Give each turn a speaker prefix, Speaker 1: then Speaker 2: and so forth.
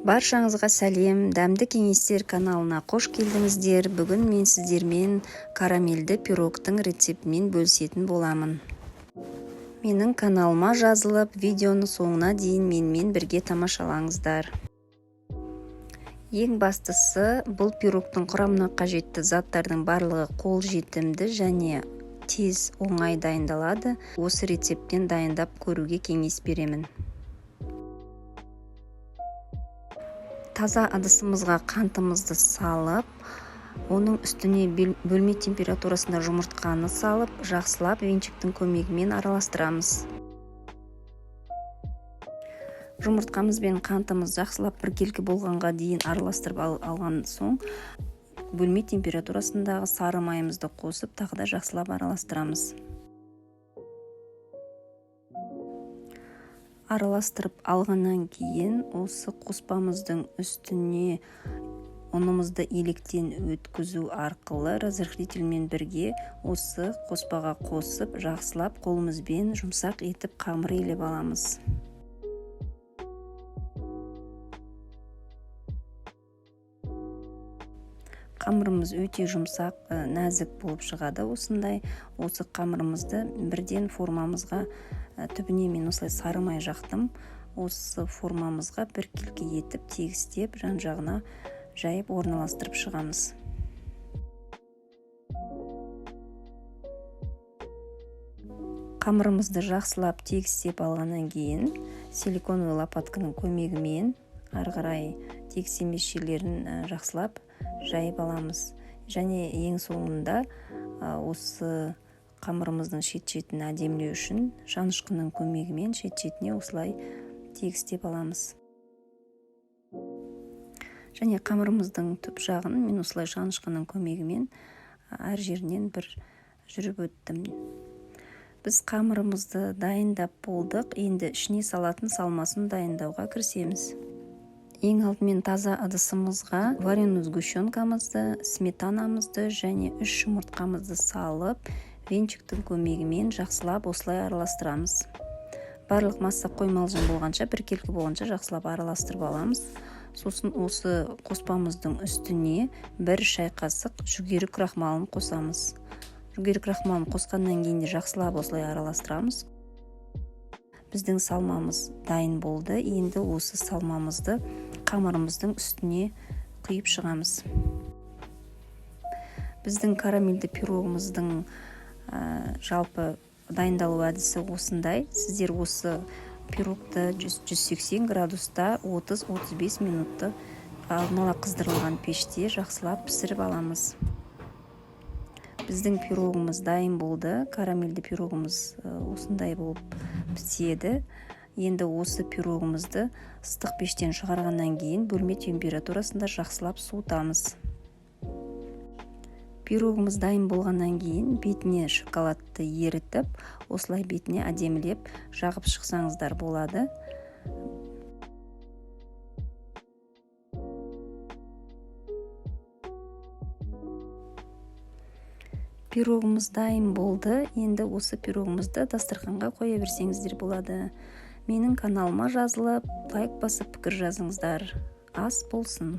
Speaker 1: Баршаңызға сәлем! Дәмді кеңестер каналына қош келдіңіздер. Бүгін мен сіздермен карамельді пирогтың рецептімен бөлісетін боламын. Менің каналыма жазылып, видеоны соңына дейін менімен бірге тамашалаңыздар. Ең бастысы, бұл пирогтың құрамына қажетті заттардың барлығы қол жетімді және тез, оңай дайындалады. Осы рецепттен дайындап көруге кеңес беремін. Таза ыдысымызға қантымызды салып, оның үстіне бөлме температурасында жұмыртқаны салып, жақсылап венчиктің көмегімен араластырамыз. Жұмыртқамыз бен қантымыз жақсылап біркелкі болғанға дейін араластырып алған соң, бөлме температурасындағы сары майымызды қосып, тағы да жақсылап араластырамыз. Араластырып алғаннан кейін осы қоспамыздың үстіне ұнымызды електен өткізу арқылы разрыхлительмен бірге осы қоспаға қосып, жақсылап қолымызбен жұмсақ етіп қамыр илеп аламыз. Қамырымыз өте жұмсақ, нәзік болып шығады осындай. Осы қамырымызды бірден формамызға, түбіне мен осылай сары май жақтым. Осы формамызға біркелкі етіп тегістеп, жан-жағына жайып орналастырып шығамыз. Қамырымызды жақсылап тегістеп алғаннан кейін силиконовый лопатканың көмегімен ары қарай тегіс емес жерлерін жақсылап жайып аламыз. Және ең соңында осы қамырымыздың шет-шетін әдемілеу үшін шанышқының көмегімен шет-шетіне осылай тегістеп аламыз. Және қамырымыздың түп жағын мен осылай шанышқының көмегімен әр жерінен бір жүріп өттім. Біз қамырымызды дайындап болдық. Енді ішіне салатын салмасын дайындауға кірісеміз. Ең алдымен таза ыдысымызға вареную сгущенкамызды, сметанамызды және 3 жұмыртқамызды салып, венчиктің көмегімен жақсылап осылай араластырамыз. Барлық масса қоймалжың болғанша, біркелкі болғанша жақсылап араластырып аламыз. Сосын осы қоспамыздың үстіне 1 шай қасық жүгері крахмалын қосамыз. Жүгері крахмалын қосқаннан кейін де жақсылап осылай араластырамыз. Біздің салмамыз дайын болды. Енді осы салмамызды қамырымыздың үстіне құйып шығамыз. Біздің карамельді пирогымыздың жалпы дайындалу әдісі осындай. Сіздер осы пирогты 180 градуста 30-35 минутты алдын ала қыздырылған пеште жақсылап пісіріп аламыз. Біздің пирогымыз дайын болды. Карамельді пирогымыз осындай болып піседі. Енді осы пирогымызды ыстық пештен шығарғаннан кейін бөлме температурасында жақсылап суытамыз. Пирогымыз дайын болғаннан кейін бетіне шоколадты ерітіп, осылай бетіне әдемілеп жағып шықсаңыздар болады. Пирогымыз дайын болды. Енді осы пирогымызды дастарханға қоя берсеңіздер болады. Менің каналыма жазылып, лайк басып, пікір жазыңыздар. Ас болсын.